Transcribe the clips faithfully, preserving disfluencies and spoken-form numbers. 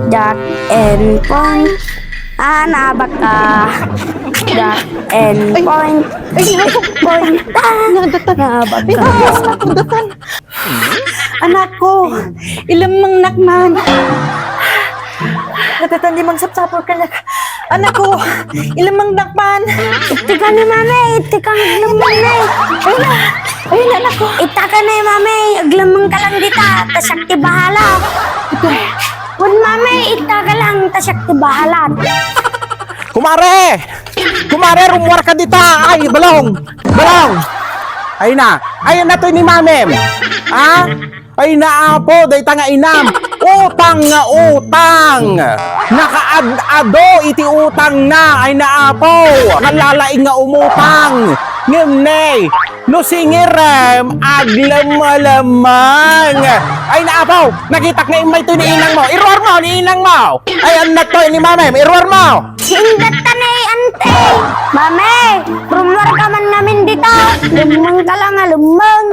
Jack and Point. Ah, nabaka. Jack and Point. Ay, ay, Point. Ah, nabaka. Ay, nabaka. Anak ko, ilamang nakman. Natatan di magsapsapor ka, anak. Anak ko, ilamang nakman. Iti ka ni mami, iti ka ni mami. Ayun na, ayun na, anak ko. Ita ka ni mami, aglamang ka lang dita, ta siak ti bahala. Wen, mami, ita ka lang, ta siak ti bahala. Kumare! Kumare, rummuar ka dita! Ay, balong! Balong! Ay na! Ay na to ni mamem! Ha? Ay na, apo, dayta nga inam! Utang nga utang! Nakaad-ado iti utang na! Ay na, apo! Nalalaing nga umutang! Ngem ne, no singirem, aglemmalemang! Ay na, apo! Nakitak nga immay to ni inang mo! Iruar mo ni inang mo! Ay, annak to ni mamem! Iruar mo! Inggetta ni ante! Mami, rummuar ka man ngamin dita. Lemmeng ka lang a lemmeng.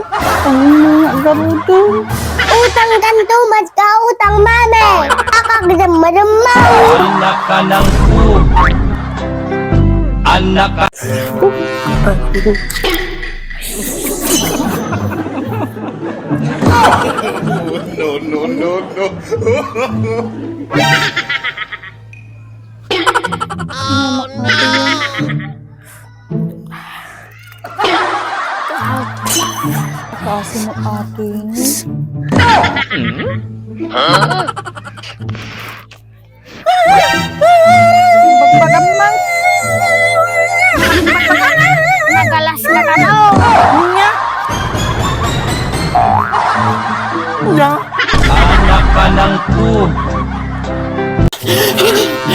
Ano nga garudo? Utang kanto, mas ka utang, mami. Akak dem mademmeng. Anak ka ng pu. Anak ka. No, no, no, no. Kasi mo akin. Bagbagan man. Nagalas na ka, no? Nya? Nya? Anak ka ng pu.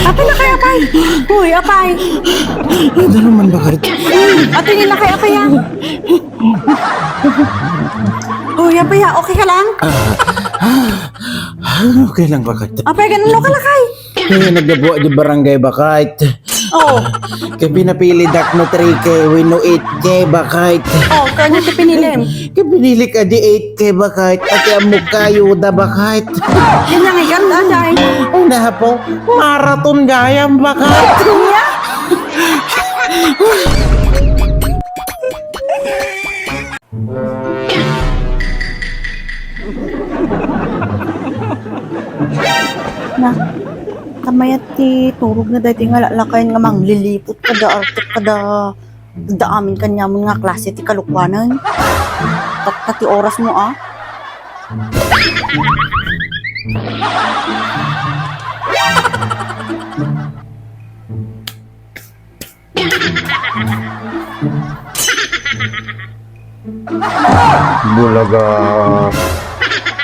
Apay, lakay, apay. Hoy, apay. Ano naman ba, Kurt? Ate, lakay, apay, ah. Hoy, apay, ah. Okay ka lang? Ah, ah, okay lang, Bakit. Apay, ganun ka, lakay. Kaya nagdabuak di barangay, Bakit. Oh. Kaya pinapili dak no three K, wenno eight K, Bakit. Oh, kanya ti pinilim. Kaya pinilik a di eight K, Bakit. Ati amok kayo da, Bakit. Yan nga, yan, Ajay. Ay, nahapo. Marathon gayam, Bakit. Kanya? Na, kamayat ti turog na daytoy nga lalaken nga manglilipot kada artik, kada, kada amin kaniamon nga klase ti kalukuanan. Tatta ti oras mo, ah. Bulaga.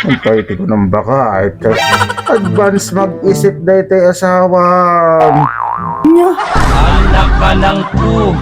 Ang paiti ko ng baka, ay, advance mag-isip daytoy asawa. Nya? Anak ka ng pu.